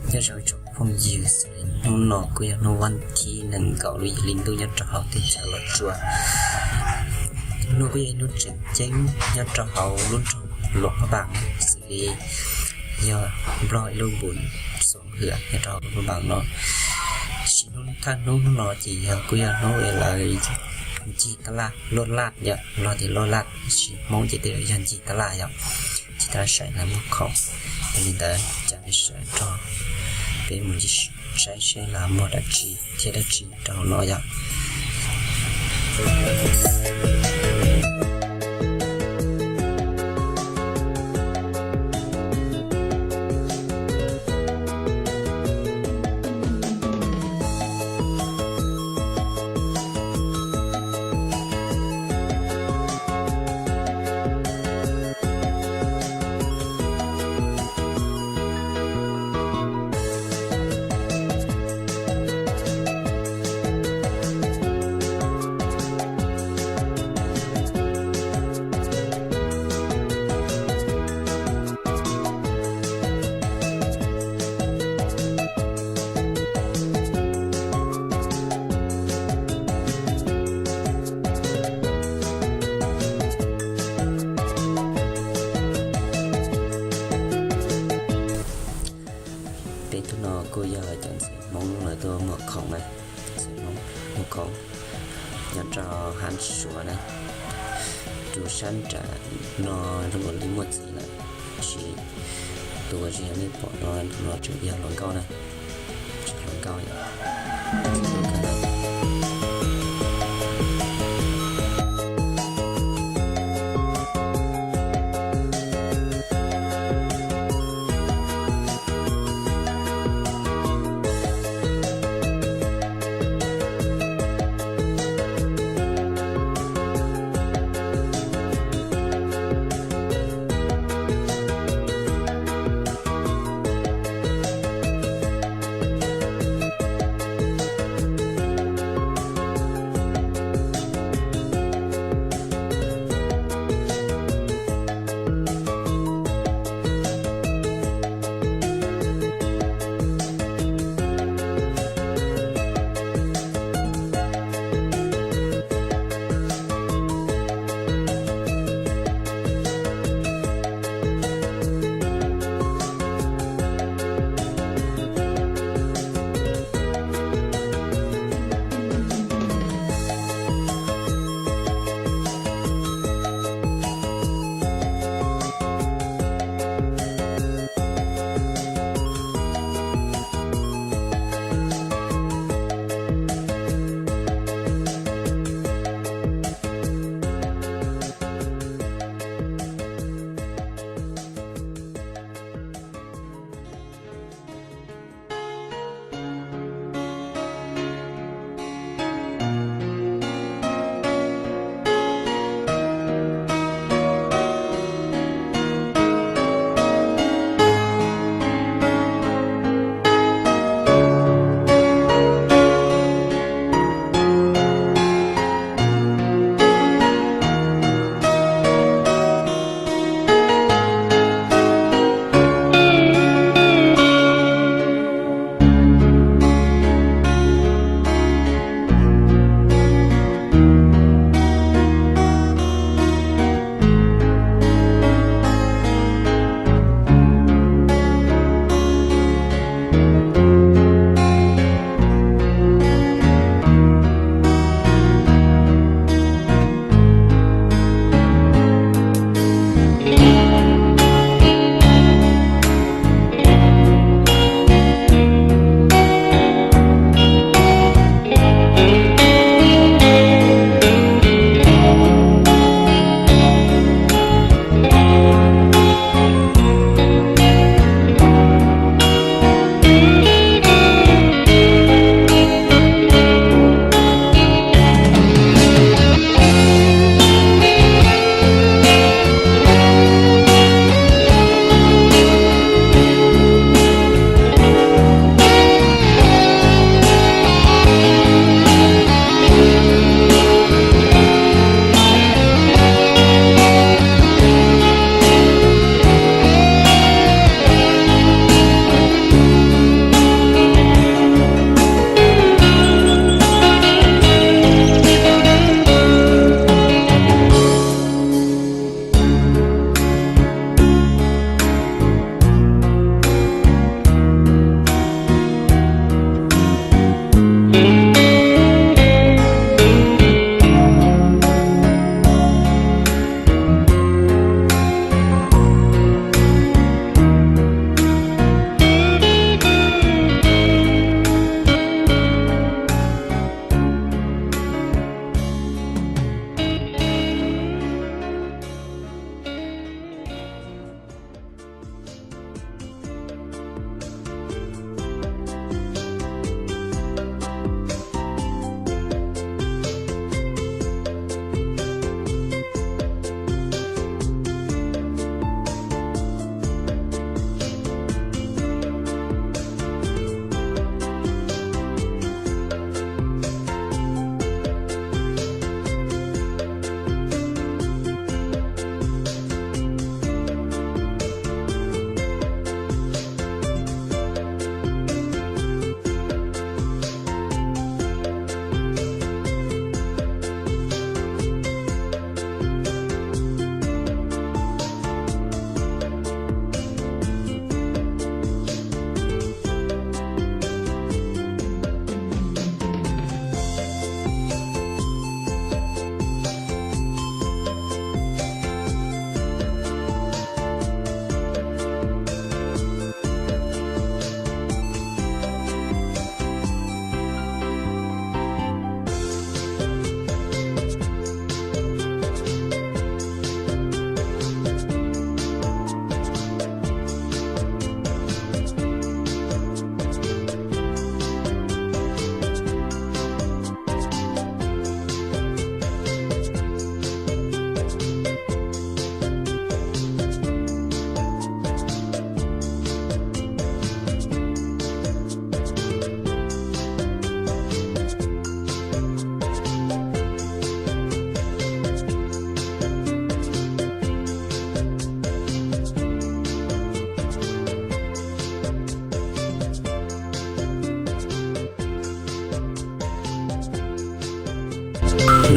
Nyob zoo tsoom phooj ywg, hnub no kuj yog hnub vas thib nees nkaum lub yim hli ntuj nyob rau hauv teb chaws Los Tsuas. Hnub no kuj yog ib hnub tseem ceeb nyob rau hauv lub nroog Luam Phaj Npaas, xws li yog Nplog ib lub npus Xoom Hwm nyob rau hauv Luam Phaj Npaas no. Tab sis hnub thawj hnub hnub no ces yog kuj yog hnub uas lawv ncig tab laj, luaj laj yom, Nplog tias luaj laj, tab sis Hmoob ces tej zaum yog ncig tab laj yom, ncig tab laj saib lawv muag khoom. Yog li ntawd coj nej sawv daws nrog peb mus saib seb lawv muag dab tsi thiab dab tsi rau hauv no yom. Peb tus no kuj yog cov ntxhais Hmoob lawv tuaj muag khoom na, ntxhais Hmoob muag khoom nyob rau hab Suav na. Tus sab nram no zoo li muaj txiv lawm, tab sis tus uas tsis yog nej pom no, tus no tseem yog hluas nkauj na, tseem hluas nkauj yom.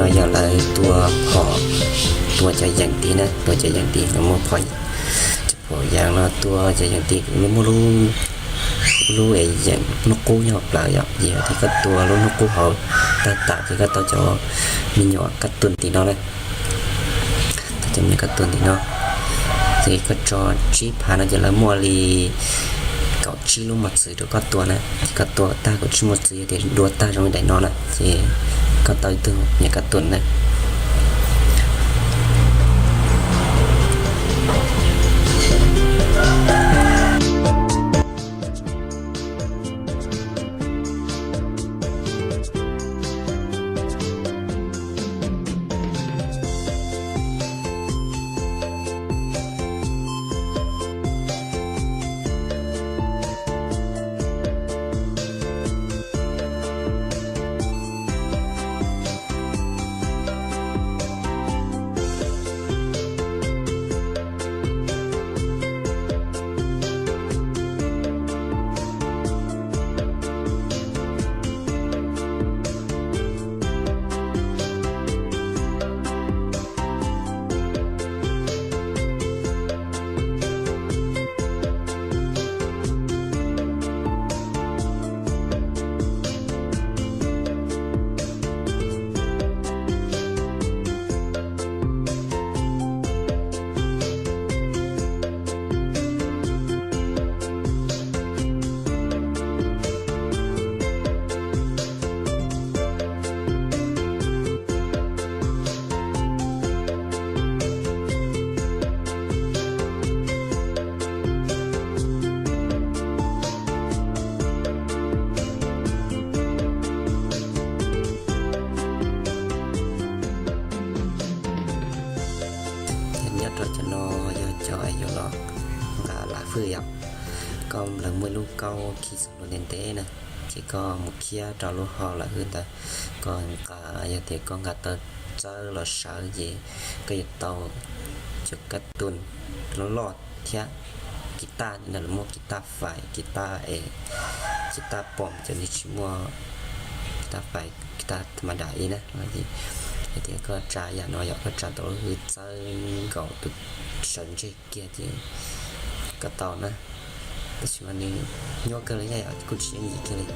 No yog lawv tua phom, tua cov yeem tid na, tua cov yeem tid, lawv muab phom, cov phom yeem no tua cov yeem tid, lawv muab lub, lub es yeem hnub qub nyob hauv plawv yom, ces yog tias koj tua lub hnub qub hauv tag tas ces koj tau cov me nyuam kab tuam tim no na, tau cov me nyuam kab tuam tim no, ces koj tso tsib phav no ces lawv muaj li kaum tsib lub mos txwv rau koj tua na, ces koj tua tag kaum tsib mos txwv yog tias dua tag zoo li daim no na ces koj tau ib tug me nyuam kab tuam na. Nyob rau cov no yog cov yuav los nqa lam fwj yom. Koj lawv muaj ib lub kaub khi xws luas ntev ntev na, ces koj mus khiab rau lub hau lam fwj ntawd, koj nqa, yog tias koj nqa tau txawb los sawv ces koj yuav tau cov kab tuam loj loj thiab. Kis taj no lawv muaj kis taj fais, kis taj es, kis taj pom, cov no tsis muaj, kis taj fais, kis taj tham ma dam ib na. Hais tias koj tsa yam no yom, koj tsa tau lub hwj txawb nkaus tus sawv ntseg kiag ces koj tau na. Tab sis mas nws nyuaj kawg li, yam kuj tsis yooj yim kiag li.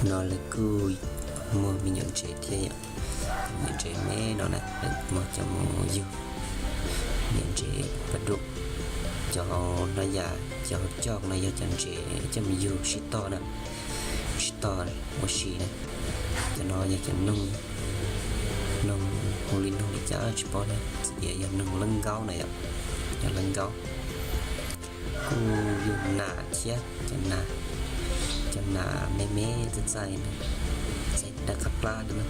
No lawv kuj muag me nyuam ntses thiab yom. Me nyuam ntses me no na, muag coj mus yug. Me nyuam ntses pas dum, cov hauv hnab yas, cov hauv coj no yog cov ntses coj mus yug sib tog na, sib tog ua si na. Cov no yog cov noog, noog hu li noog li cas tsis paub na, txiv tias yog noog leej nkaub na yom, yog leej nkaub. Kuj yug nas thiab, cov nas, cov nas me me txaij txaij, txaij daj qab plab na.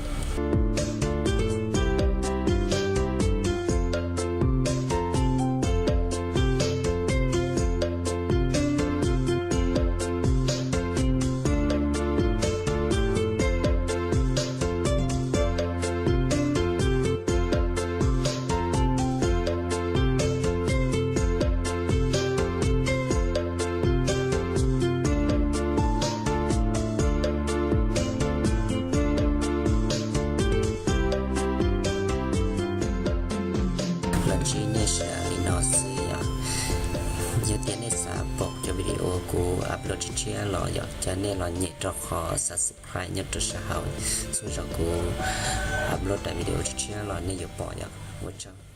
Los ntsib nej sawv daws li no xwb yom. Yog tias nej xav pom video kuv upload tshiab tshiab los yom, cia nej los nyem rau qhov subscribe nyob rau sab hauv, txhua zaus kuv upload daim video tshiab tshiab los nej yuav pom yom. Ua tsaug.